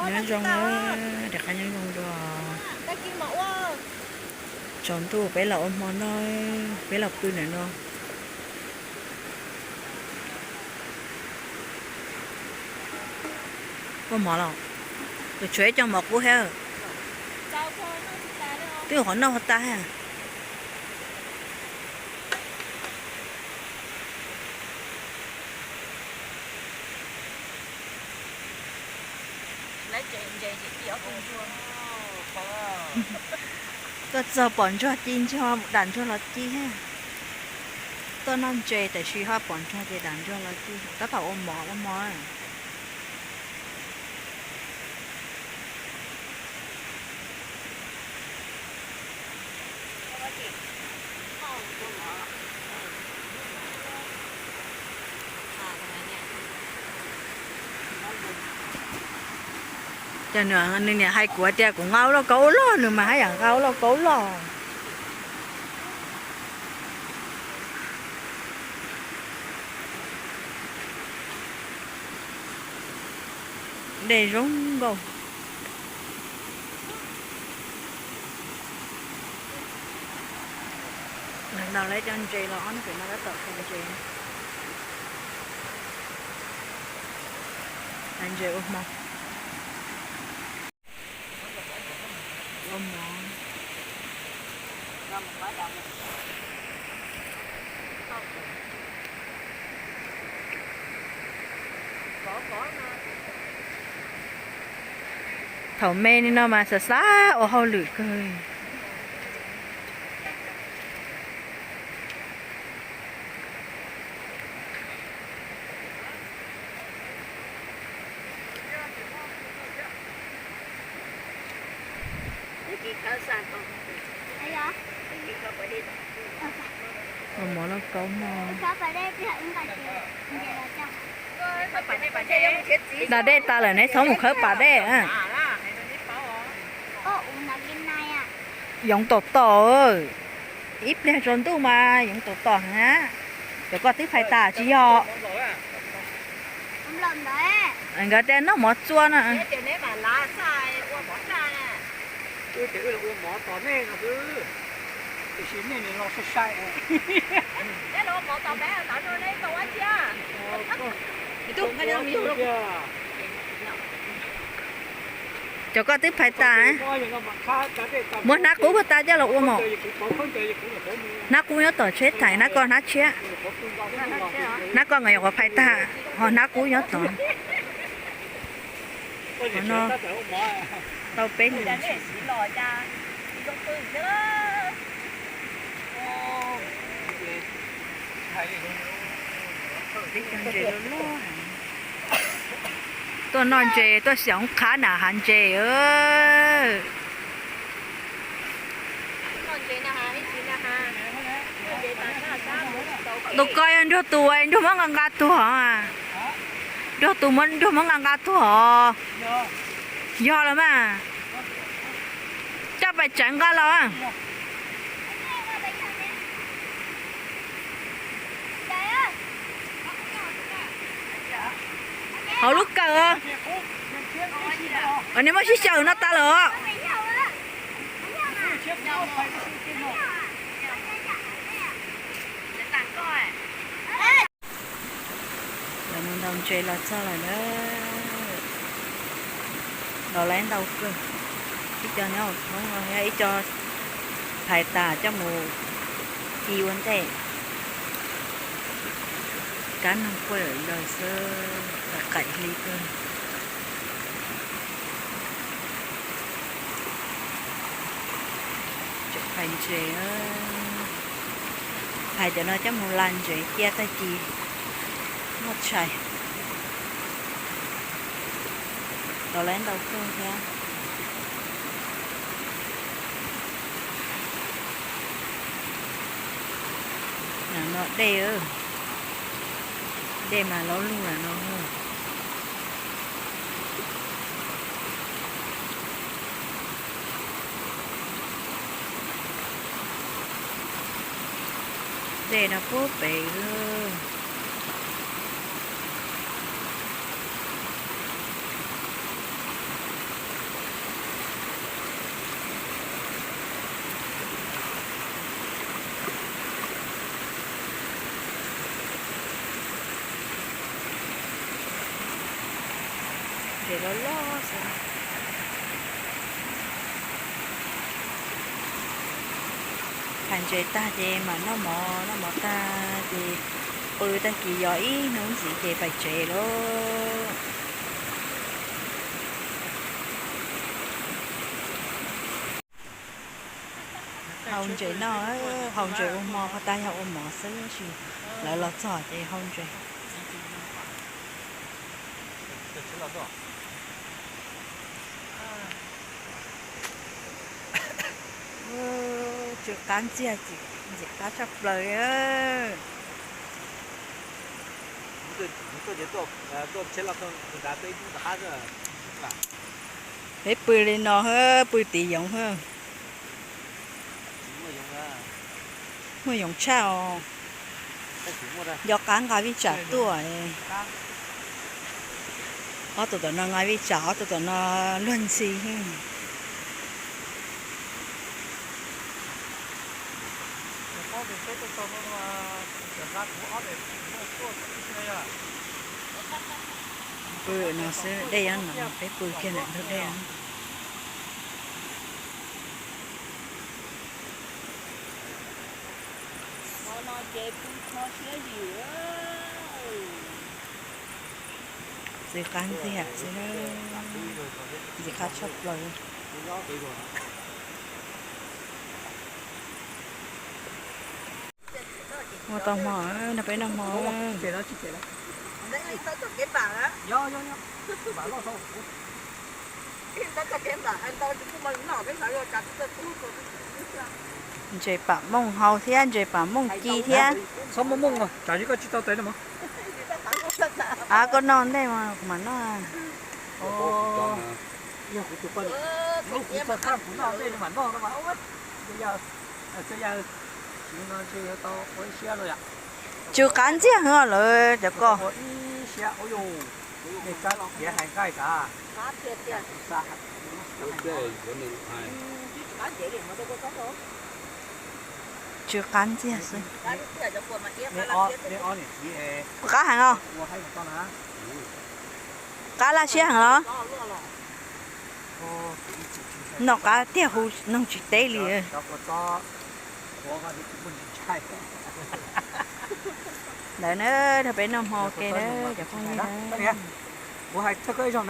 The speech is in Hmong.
Nyob zoo, rov qab nyob zoo dua. Tsaus ntuj peb los ua hmo noj, peb los pw ntawm no. Ua mov los? Kuv tshuav ib co mov qub thiab. Twb qhov noj qhov tas thiab. Tuaj txog pom ntsuag ci ntsuag, dam ntsuag los ci thiab. Tuaj noj ntses tab sis ho pom ntsuag ces dam ntsuag los ci, tab tom ua mov ua mov. Ces nws niam hais kuv tias kuv nqa ua lauj kaub ua loj, nws mas haj yam nqa ua lauj kaub loj. Dej zoo nkauj. Nws ntaus lawv cov ntses los ob hnub pem no tab tom hais ntses, hais ntses ua hmo. Ua mov. Thaum me li no mas xav xav ua hauj lwm kawg. Ua mov lauj kaub mog. Da dej tas lawm neb txhob mus khawb pas dej. Yoov tom tom, ib pliag tsaus ntuj mas yoov tom tom na. Cov koj twb phais tas tsis yog? Nkawd tias noj mov txua no. Cov koj twb phais tas, muab hnab qub puag ta coj los ua mov. Hnab qub nyob tom tsheb thaiv, hnab koj hnab tshiab. Hnab koj nkawd nyuam qhuav phais tag, ho hnab qub nyob tod. Qhov no tau peb lub. Tuaj noj ntses, tuaj xyaum qhab na hav ntses. Tus ko yog Nruag tus, Nruag muab nqa nqa tuag. Nruag tus, Nruag muab nqa nqa tuag os. Yog los mas. Coj pais tsev nqa los. Hauv lub kawm. Nws muaj sib xyaw no tas lawm. Lawv mus ntaus ntses los txog lawm na. Los lawv ntau kawg. Ib co nyob hauv thoob no thiab ib co phais tas coj mus ci ua ntej. Kab noog quaj lawm xwb, qaim hli kawg. Tseem phais ntses, phais cov no coj mus la ntses cia tag kis noj tshais. Los lawv ntau kawg thiab. Lam no dej, dej mas laub lug lam no. Dej no puag pem. Ces loj loj xwb. Hais ntses tag ces mam noj mov, noj mov tag ces pw tag kis yos ib hnub ntxiv ces pais tsev lauj. Hau ntses no, hau ntses ua hmo, qhov tag yog ua mov xwb, tab sis lawv los txog ces hau ntses. Tsw qab ntxiag, ntxim qab tshaj plaws. Peb pw li no, pw tiv yoov. Muaj yoov tshaj os. Nco qab nqa vij tsam tuaj. Ob tug tom no nqa vij tsam, ob tug tom no luag ntxhi. Pw no xwb, dej nyob no, peb pw kiag ntawm ntug dej. Tsw qab ntxiag xwb, ntxim qab tshaj plaws. Ua tau hmo, nrog peb noj hmo. Ntses pam mooj hau thiab ntses pam mooj ci thiab. Av, koj noj ntej mas kuv mam noj. Tsw qab ntxiag heev lawm cov ko. Tsw qab ntxiag xwb. Qab heev os. Qab laj siab heev los? Noj qab tiag hu noog tsis teb li. Ntawd na, nrog peb noj hmo ua ke na cov phooj ywg.